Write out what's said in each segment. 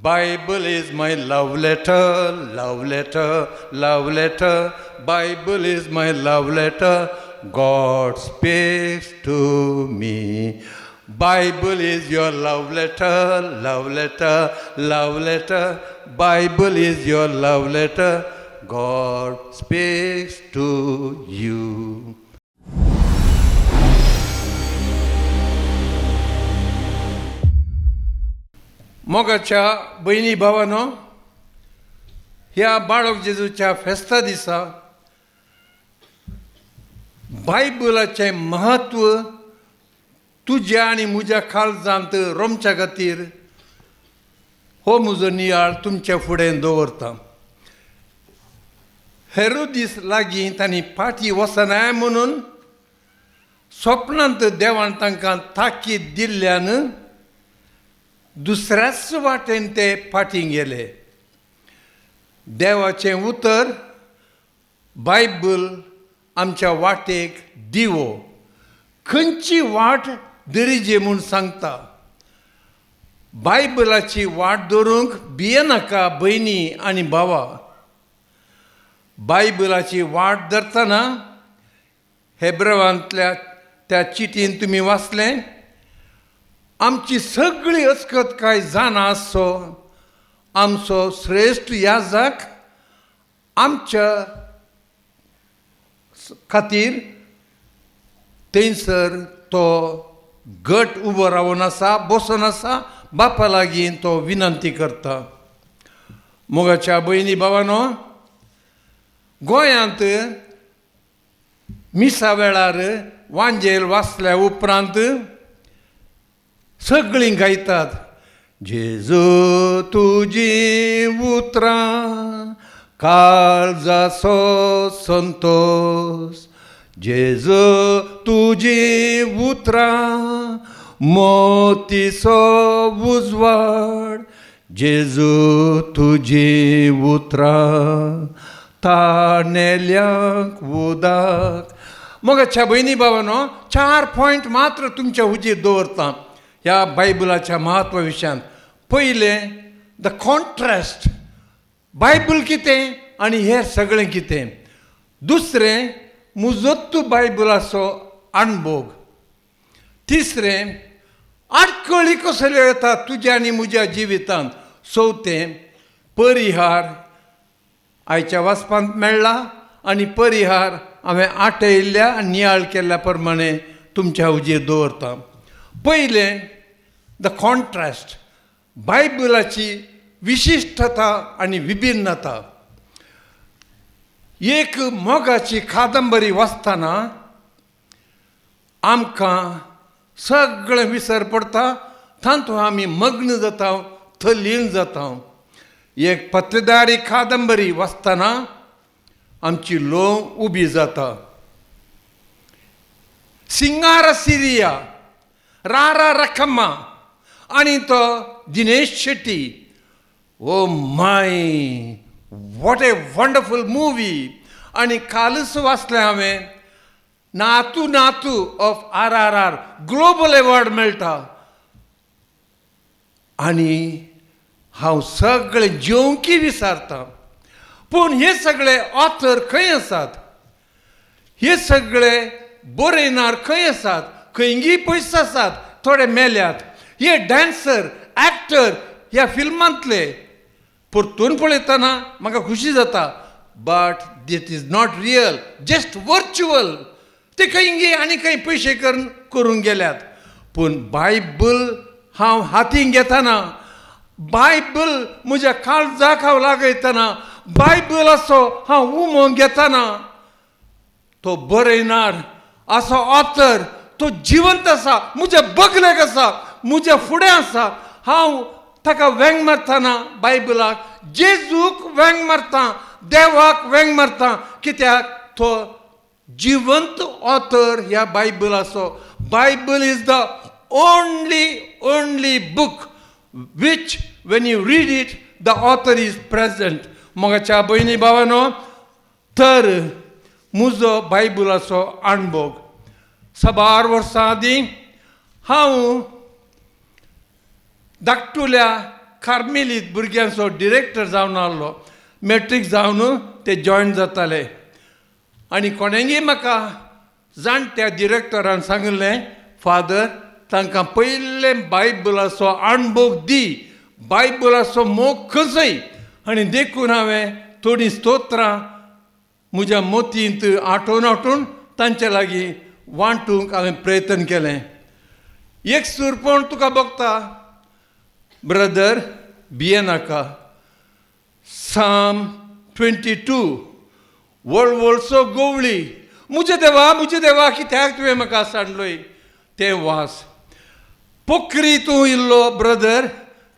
Bible is my love letter, love letter, love letter. Bible is my love letter. God speaks to me. Bible is your love letter, love letter, love letter. Bible is your love letter. God speaks to you. मोगाच्या भयणी भावानो, ह्या बाळक जेजूच्या फेस्ता दिसा बायबलाचें म्हत्व तुज्या आनी म्हज्या काळजांत रोमच्या खातीर हो म्हजो नियाळ तुमच्या फुडें दवरता. हेरोदीस लागीं तांणी फाटीं वचनाय म्हणून स्वप्नांत देवान तांकां ताकीद दिल्ल्यान दुसऱ्याच वाटेन ते फाटीं गेले. देवाचें उतर बायबल आमच्या वाटेक दिवो, खंयची वाट दरिजे म्हूण सांगता. बायबलाची वाट धरूंक भियेनाका भयणी आनी भावा. बायबलाची वाट धरतना हेब्रवांतल्या त्या चिटीन तुमी वाचलें, आमची सगळी अस्कत काय जाणा आसचो आमचो श्रेश्ठ याजक आमच्या खातीर थंयसर तो गट उबो रावन आसा, बसून आसा, बापा लागीं तो विनंती करता. मोगाच्या भयणी भावानो, गोंयांत मिसा वेळार वांजेल वाचल्या उपरांत सगळीं गायतात, जेजू तुजी उतरां काळजाचो संतोस, जेजू तुजी उतरां मोतीचो उजवाड, जेजू तुजी उतरां ताणेल्यांक उदक. मोगाच्या भयणी भावानो, 4 पॉयंट मात्र तुमच्या हुजीर दवरता ह्या बायबलाच्या म्हत्व विशयांत. पयलें, the contrast, Bible कितें आनी हेर सगळें कितें. दुसरें, मुजोत्तू बायबलाचो अणभोग. तिसरें, आडखळी कसल्यो येता तुज्या आनी म्हज्या जिवितांत. चवथें, परिहार आयच्या वाचपांत मेळ्ळा आनी परिहार हांवें आटयल्ल्या आनी नियाळ केल्ल्या प्रमाणे तुमच्या हुजीर दवरता. पयलें, the contrast, बायबलाची विशिश्टता आनी विभिन्नता. एक मोगाची कादंबरी वाचतना आमकां सगळें विसर पडटा, तातूंत आमी मग्न जाता, थलीन जाता. एक पत्रदारी कादंबरी वाचतना आमची लोंव उबी जाता. सिंगार सिरिया, रारा रखम्मा आनी तो Dinesh Shetty, oh my, what a wonderful movie. आनी कालूच वाचलें हांवें Naatu Naatu of R R R, global award मेळटा. आनी हांव सगळें जेवंकी विसारता. पूण हे सगळे ऑथर खंय आसात, हे सगळे बरयणार खंय आसात, खंयगी पयस आसात, थोडे मेल्यात. हे डान्सर, एक्टर ह्या फिल्मांतले परतून पळयतना म्हाका खुशी जाता, but that is not real, just virtual. ते खंयगी आनी खंय पयशे करूंक गेल्यात. पूण बायबल हांव हातीन घेतना, बायबल म्हज्या काळजाक हांव लागयतना, बायबलाचो हांव उमो घेतना, तो बरयणार असो ऑथर तो जिवंत आसा, म्हज्या बगलेक आसा, म्हज्या फुडें आसा. हांव ताका वेंग मारतना बायबलाक, जेजूक वेंग मारता, देवाक वेंग मारता, कित्याक तो जिवंत ऑथर ह्या बायबलाचो. Bible is the only only book which when you read it the author is present. मोगाच्या भयणी भावानो, तर म्हजो बायबलाचो अणभोग साबार वर्सां आदीं हांव धाकटुल्या कार्मेलीत भुरग्यांचो डिरेक्टर जावन आहलो. मॅट्रीक जावन ते जॉयन जाताले आनी कोणेंगी म्हाका जाणट्या डिरेक्टरान सांगिल्लें, फादर तांकां पयलें बायबलाचो अणभोग दी, बायबलाचो मोग खंयचोय. आनी देखून हांवें थोडीं स्तोत्रां म्हज्या मोतींत आठोवन आठोवन तांचे लागीं वांटूंक हांवें प्रयत्न केलें. एक सुरपण तुका भोगता ब्रदर, भियेनाका. साम 22 वळवळचो गोवळी, म्हज्या देवा म्हज्या देवा कित्याक तुवें म्हाका सांडलोय, तें वास. पोखरी तूं इल्लो ब्रदर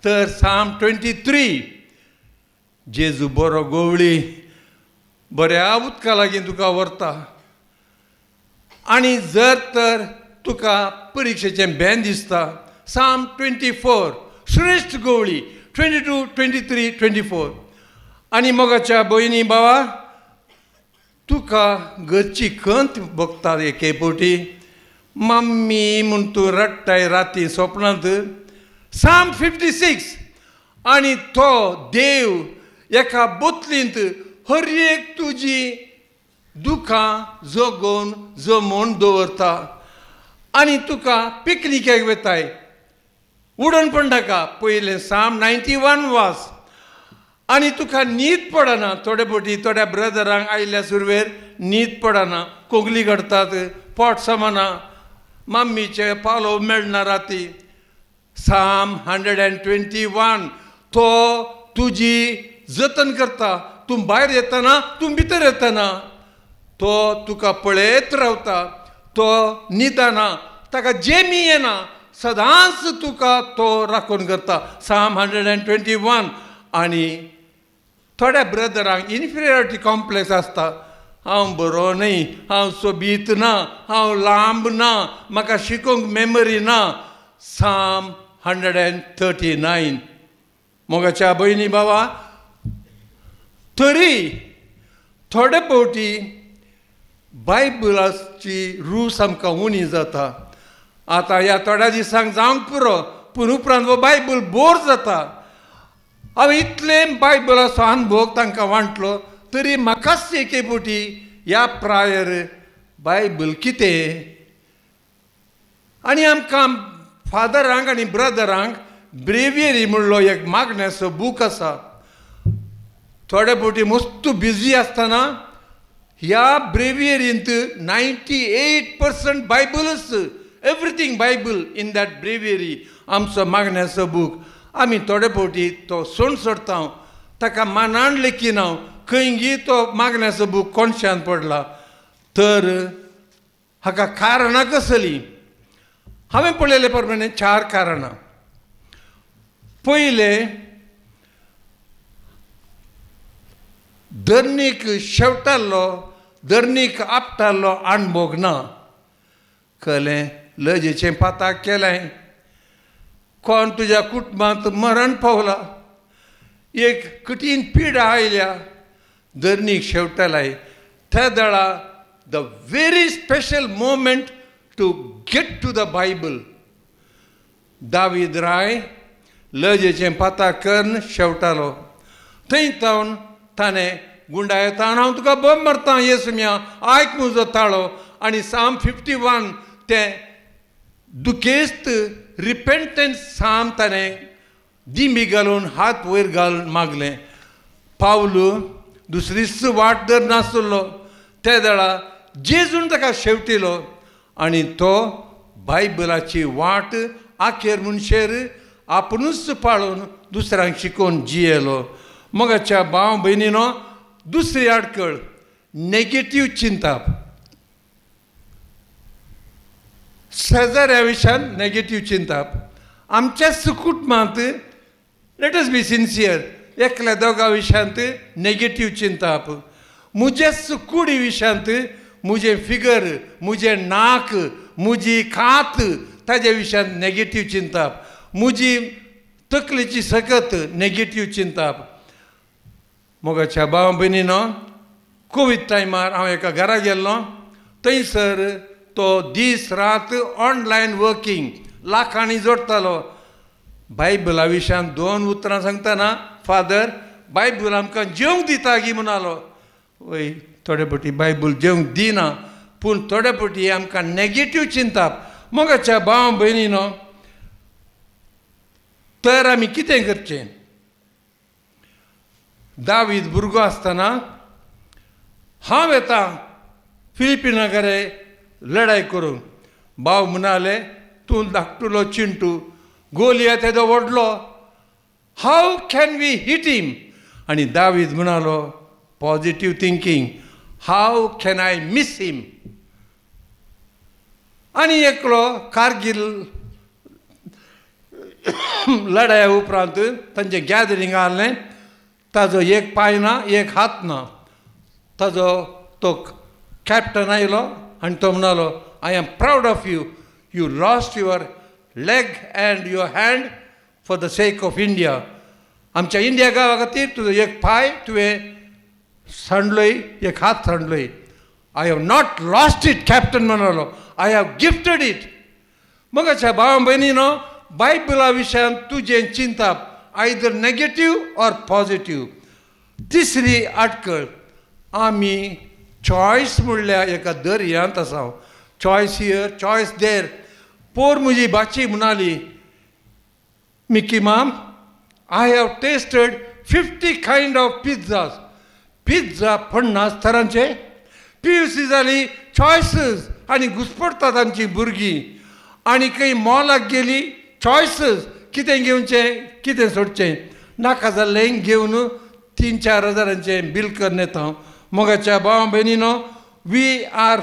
तर साम 23 जेजू बरो गोवळी बऱ्या उदका लागीं तुका व्हरता. आनी जर तर तुका परिक्षेचें बेन दिसता, साम 24 श्रेश्ठ गोवळी 22 23 24. आनी मोगाच्या भयणी बाबा, तुका घरची खंत भोगता एके फावटी, मम्मी म्हूण तूं रडटाय राती सोपणांत, साम 56. आनी तो देव एका बोतलींत हर एक तुजी दुखां जगोवन जमोवन दवरता आनी तुका पिकनिकेक वेताय उडोवन पडनाका. पयलें साम 91 वास. आनी तुका न्हीद पडना, थोडे फावटी थोड्या ब्रदरांक आयिल्ल्या सुरवेर न्हीद पडना, कोगली घडटात, पोट समना, मम्मीचे पालोव मेळना राती. साम 121 तो तुजी जतन करता, तूं भायर येतना तूं भितर येतना तो तुका पळयत रावता, तो न्हिदना, ताका जेमी येना, सदांच तुका तो राखून करता. साम 121. आनी थोड्या ब्रदरांक इन्फिरियरिटी कॉम्प्लेक्स आसता, हांव बरो न्हय, हांव सोबीत ना, हांव लांब ना, म्हाका शिकोवंक मेमरी ना. साम 139. मोगाच्या भयणी बाबा, तरी थोडे फावटी बायबलाची रूस आमकां उणी जाता. आतां ह्या थोड्या दिसांक जावंक पुरो, पूण उपरांत हो बायबल बोर जाता. हांवें इतलें बायबलाचो अनुभव तांकां वांटलो तरी म्हाकाच एके फावटी ह्या प्रायर बायबल कितें. आनी आमकां फादरांक आनी ब्रदरांक ब्रेवियरी म्हणलो एक मागण्याचो बूक आसा. थोडे फावटी मस्त बिजी आसतना ह्या ब्रेवियरींत 98% बायबलूच, everything Bible in that breviary, आमचो मागण्याचो बूक. आमी थोडे फावटी तो सोण सोडटा, ताका मानान लेखिना, खंयगी तो मागण्याचो बूक कोणशान पडला. तर हाका कारणां कसलीं? हांवें पळयले प्रमाणे 4 कारणां. पयलें, धरणीक शेवटालो, धरणीक आपटालो अणभोग ना. कळ्ळें, लजेचें पाताक केलें, कोण तुज्या कुटुंबांत मरण पावला, एक कठीण पिडा आयल्या, धरणीक शेवटलाय. त्या दळा the very special moment to get to the Bible. David राय लजेचें पाताक करून शेवटालो. थंय तावन ताणें गुंडायता हांव तुका बोम मारता येसुम्या, आयक म्हजो ताळो. आनी साम 51 तें दुखेस्त रिपेंटन्स साम ताणें दिंबी घालून हात वयर घालून मागलें. पावलू दुसरीच वाट धर नासलो, त्या वेळा जेजून ताका शेवटिलो आनी तो बायबलाची वाट आखेर मनशेर आपुणूच पाळून दुसऱ्यांक शिकोवन जियेलो. मोगाच्या भाव भयणीनो, दुसरी आडकळ नेगेटीव चिंताप. शेजाऱ्या विशयान नेगेटीव चिंताप. आमच्या कुटुंबांत, let us be sincere, एकल्या दोगा विशयांत नेगेटीव चिंताप. म्हज्याच कुडी विशयांत, म्हजें फिगर, म्हजें नाक, म्हजी कात, ताज्या विशयांत नेगेटीव चिंताप. म्हजी तकलेची सकत नेगेटीव चिंताप. मोगाच्या भाव भयणीनो, कोवीड टायमार हांव एका घरा गेल्लो, थंयसर तो दीस रात ऑनलायन वर्कींग लाखांनी जोडटालो. बायबला विशयान दोन उतरां सांगतना फादर बायबल आमकां जेवंक दिता गी म्हणालो. वय, थोडे फावटी बायबल जेवंक दिना, पूण थोडे फावटी आमकां नेगेटीव चिंताप. मोगाच्या भाव भयणीनो, तर आमी कितें करचें? दावीद भुरगो आसतना हांव येता फिलिपिना कडेन लडाय करूंक. भाव म्हणाले, तूं धाकटुलो चिंटू, गोलिया तेदो व्हडलो, how can we hit him? आनी दावीद म्हणालो, positive thinking, how can I miss him? आनी एकलो कारगील लडाया उपरांत तांचें गॅदरींग आहलें, ताजो एक पांय ना, एक हात ना. ताजो तो कॅप्टन आयलो आनी तो म्हणालो, I am proud of you, you lost your leg and your hand for the sake of India. आमच्या इंडिया गांवा खातीर तुजो एक पांय तुवें सांडलोय, एक हात सांडलोय. I have not lost it, captain म्हणालो, I have gifted it. मोगाच्या भाव भयणीनो, बायबला विशयान तुजें चिंताप आयदर नेगेटीव ऑर पॉजिटीव. तिसरी आटकळ, आमी चॉयस म्हणल्यार एका दर्यांत आसा. Choice here, choice there. पोर म्हजी भाची म्हणाली, मिकी माम, I have tasted 50 kind of pizzas. Pizza 50 तरांचे. PUC जाली चॉयसीस आनी घुसपडटात आमची भुरगीं. आनी खंय मॉलाक गेली, चॉयसीस, कितें घेवचें कितें सोडचें, नाका जाल्लें घेवन 3-4 हजारांचें बील करून येता. मोगाच्या भाव भयणीनो, we are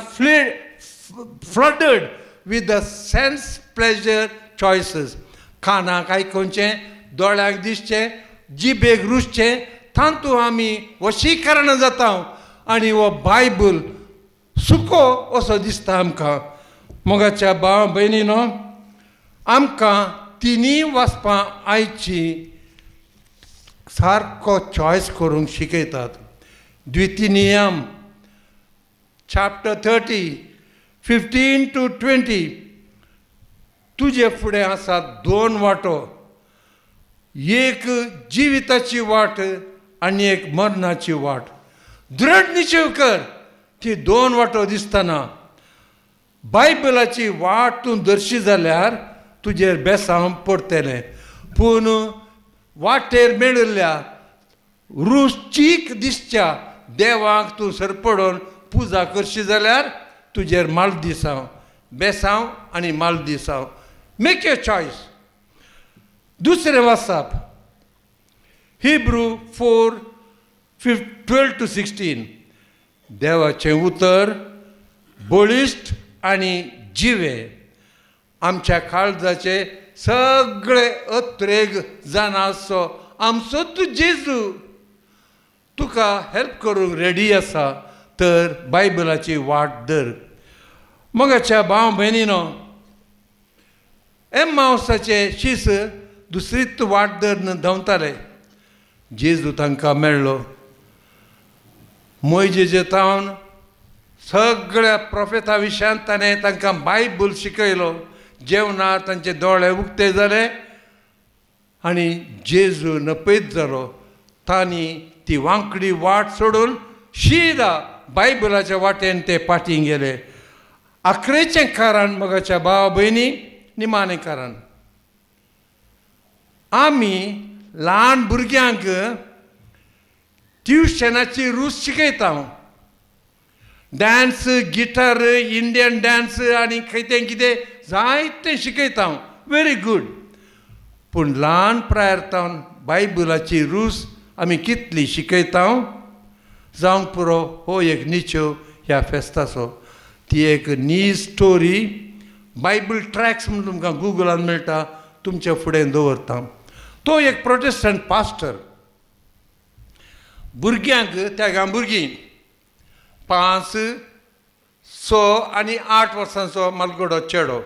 flooded with the sense pleasure choices. कानाक आयकुचें, दोळ्यांक दिसचें, जिबेक रुचचें, तातूंत आमी वशीकरण जाता आनी हो बायबल सुको असो दिसता आमकां. मोगाच्या भाव भयणीनो, आमकां तिनूय वाचपां आयची सारको चॉयस करूंक शिकयतात. द्वितीय नियम चॅप्टर 30 15 to 20, तुजे फुडें आसात दोन वाटो, एक जिविताची वाट आनी एक मरणाची वाट. दृढ निश्चय कर, ती दोन वाटो दिसतना बायबलाची वाट तूं दर्शी जाल्यार तुजेर बेसांव पडटलें, पूण वाटेर मेळिल्ल्या रुचीक दिसच्या देवाक तूं सरपडून पुजा करशी जाल्यार तुजेर मालदिसांव, बेसांव आनी मालदिसांव. Make your choice. दुसरें वाचप हिब्रू 4:12 to 16. देवाचें उतर बळिश्ट आनी जिवें, आमच्या काळजाचे सगळे अत्रेग जाणा आसचो आमचो तूं जेजू तुका हेल्प करूंक रेडी आसा, तर बायबलाची वाट धर. मोगाच्या भाव भयणीनो, एम्मावसाचे शीस दुसरीच वाट धरून धांवताले. जेजू तांकां मेळ्ळो. मोयजेचे तावन सगळ्या प्रोफेता विशयांत ताणें तांकां बायबल शिकयलो. जेवणार तांचे दोळे उक्ते जाले आनी जेजू नपयत जालो. तांणी ती वांकडी वाट सोडून शिदा बायबलाच्या वाटेन ते फाटीं गेले. आखरेचें कारण मोगाच्या भाव भयणी, निमाणें कारण, आमी ल्हान भुरग्यांक ट्युशनाची रूच शिकयता. डांस, गिटार, इंडियन डांस आनी कितें कितें जायतें शिकयता. Very good. पूण ल्हान प्रायर तावन बायबलाची रूच आमी कितली शिकयता? जावंक पुरो हो एक निचो ह्या फेस्ताचो. ती एक नी स्टोरी बायबल ट्रॅक्स म्हूण तुमकां गुगलान मेळटा, तुमच्या फुडें दवरता. तो एक प्रोटेस्टंट पास्टर भुरग्यांक, त्या भुरगीं 5, 6 आनी 8 वर्सांचो मालगडो चेडो,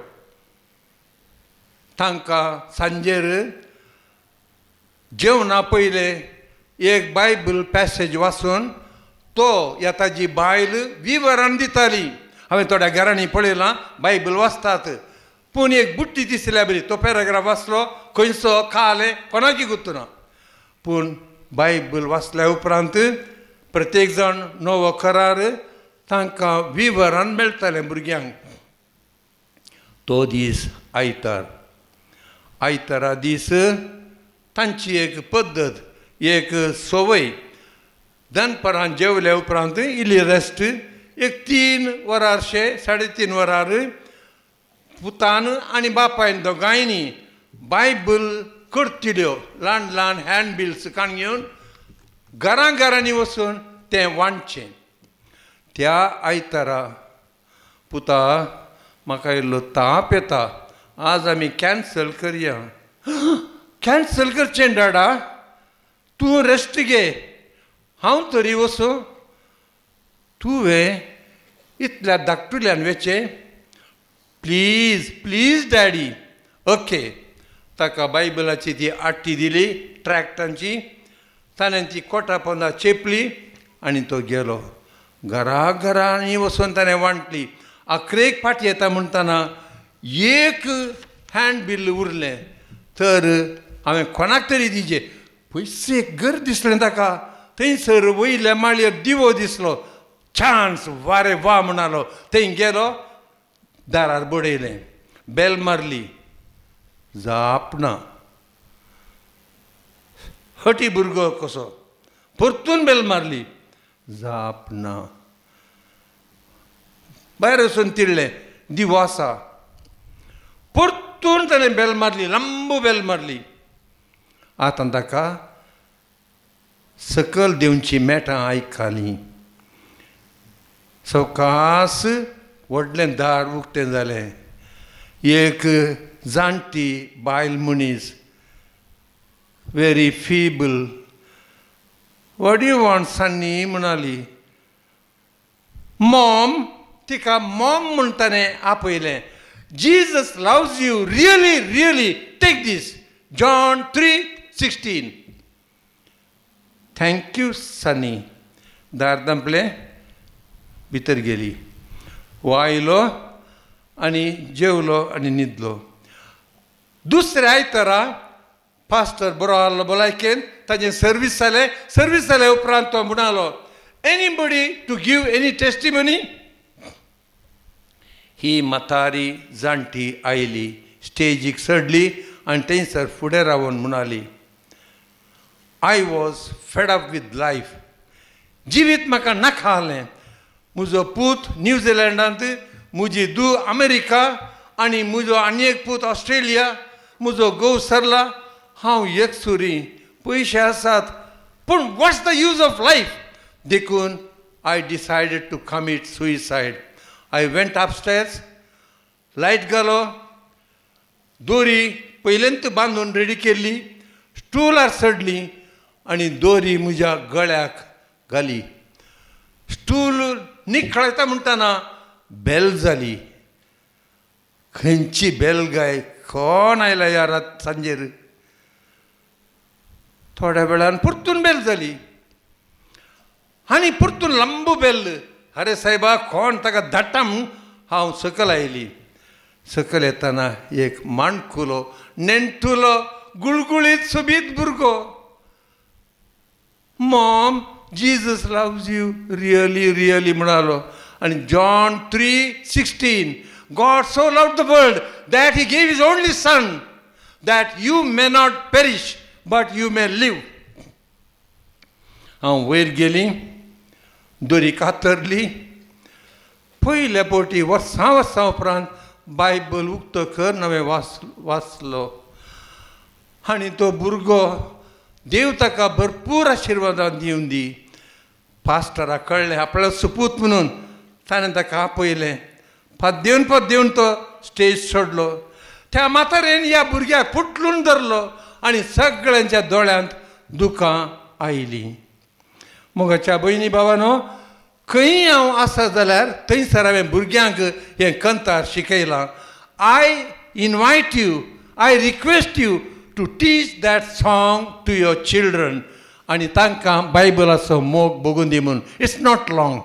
तांकां सांजेर जेवणा पयलें एक बायबल पॅसेज वाचून तो या ताजी बायल विवरण दिताली. हांवें थोड्या घरांनी पळयलां, बायबल वाचतात. पूण एक बुट्टी दिसल्या बरी. तो पॅराग्राफ वाचलो खंयचो खालें कोणाकी गुत्तू ना, पूण बायबल वाचल्या उपरांत प्रत्येक जाण नवो करार तांकां विवरण मेळटालें भुरग्यांक. तो दीस आयतार, आयतारा दीस तांची एक पद्दत, एक संवय. दनपरां जेवल्या उपरांत इल्ली रेस्ट, एक 3 वरारशे 3.5 वरार पुतान आनी बापायन दोगांयनी बायबल करतिल्यो ल्हान ल्हान हँड बिल्स काण घेवन घरां घरांनी वचून तें वांटचें. त्या आयतारा पुता म्हाका इल्लो ताप येता, आज आमी कॅन्सल करया. कॅन्सल करचें डाडा, तूं रेस्ट घे, हांव तरी वचूं. तुवें इतल्या धाकटुल्यान वेचें, प्लीज प्लीज डॅडी. ओके, ताका बायबलाची ती आट्टी दिली ट्रॅक्टांची, ताणें ती कोटा पोंदा चेपली आनी तो गेलो. घरा घरांनी वचून ताणें वांटली. आखरेक फाटी येता म्हणटना एक हँड बील उरलें, तर हांवें कोणाक तरी दिजे. पयशे एक घर दिसलें ताका, थंयसर वयल्या माळयेर दिवो दिसलो. चान्स, वारे वा म्हणालो. थंय गेलो, दारार बडयलें, बेल मारली, जाप ना. हटी भुरगो कसो, परतून बेल मारली, जाप ना. भायर वचून तिडलें, दिवो आसा. परतून ताणें बेल मारली, लांब बेल मारली. आतां ताका सकयल देंवची मेटां आयकलीं. सवकास व्हडलें दार उक्तें जालें. एक जाणटी बायल मनीस, very feeble. What you want Sunny म्हणाली. मॉम, तिका मॉम म्हूण ताणें आपयलें. Jesus loves you really really, take this, John 3:16. Thank you Sunny. दार धांपलें, भितर गेली. हो आयलो आनी जेवलो आनी न्हिदलो. दुसऱ्या आयतारा पास्टर बरो आहलो भलायकेन, ताजें सर्वीस जालें. सर्वीस जाल्या उपरांत तो म्हणालो, anybody to give any testimony? ही म्हातारी जाणटी आयली, स्टेजीक चडली आनी थंयसर फुडें रावन म्हणाली, I was fed up with life. जिवीत म्हाका नाका आहलें. म्हजो पूत न्यूझिलंडांत, म्हजी धूव अमेरिका आनी म्हजो आनी एक पूत ऑस्ट्रेलिया, म्हजो घोव सरला, हांव एकसुरी, पयशे आसात पूण what's the use of life? देखून I decided to commit suicide. I went upstairs, light घालो, दोरी पयलेंत बांदून रेडी केल्ली, स्टुलार चडली आनी दोरी म्हज्या गळ्याक घाली. स्टूल निखळयता म्हणटना बेल जाली. खंयची बेल गाय, कोण आयला ह्या रात सांजेर? थोड्या वेळान परतून बेल जाली आनी परतून लांब बेल. अरे सायबा, कोण ताका धाडटा म्हूण हांव सकयल आयली. सकयल येतना एक माणकुलो नेणटुलो गुळगुळीत सोबीत भुरगो. Mom, Jesus loves you really really म्हणालो आनी John 3:16, God so love the world that he gave his only son that you may not perish but you may live. हांव वयर गेली, दोरी कातरली. पयल्या फावटी वर्सां वर्सां उपरांत बायबल उक्तो कर हांवें वाचलो आनी तो भुरगो, देव ताका भरपूर आशिर्वादां दिवन दी. पास्टराक कळ्ळें आपलो सुपूत म्हणून, ताणें ताका आपयलें. पाद्देवन पाद्देवन तो स्टेज सोडलो. त्या म्हातारेन ह्या भुरग्याक पुटलून धरलो आनी सगळ्यांच्या दोळ्यांत दुकां आयलीं. मोगाच्या भयणी भावानो, खंय हांव आसा जाल्यार थंयसर हांवें भुरग्यांक हें कंतार शिकयलां. I invite you, I request you to teach that song to your children आनी तांकां बायबलाचो मोग भोगून दी म्हूण. It's not long.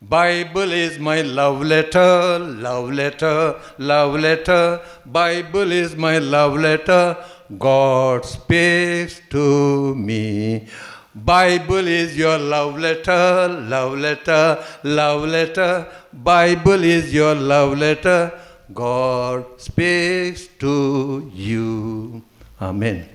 Bible is my love letter, love letter, love letter. Bible is my love letter. God speaks to me. Bible is your love letter, love letter, love letter. Bible is your love letter. God speaks to you. Amen.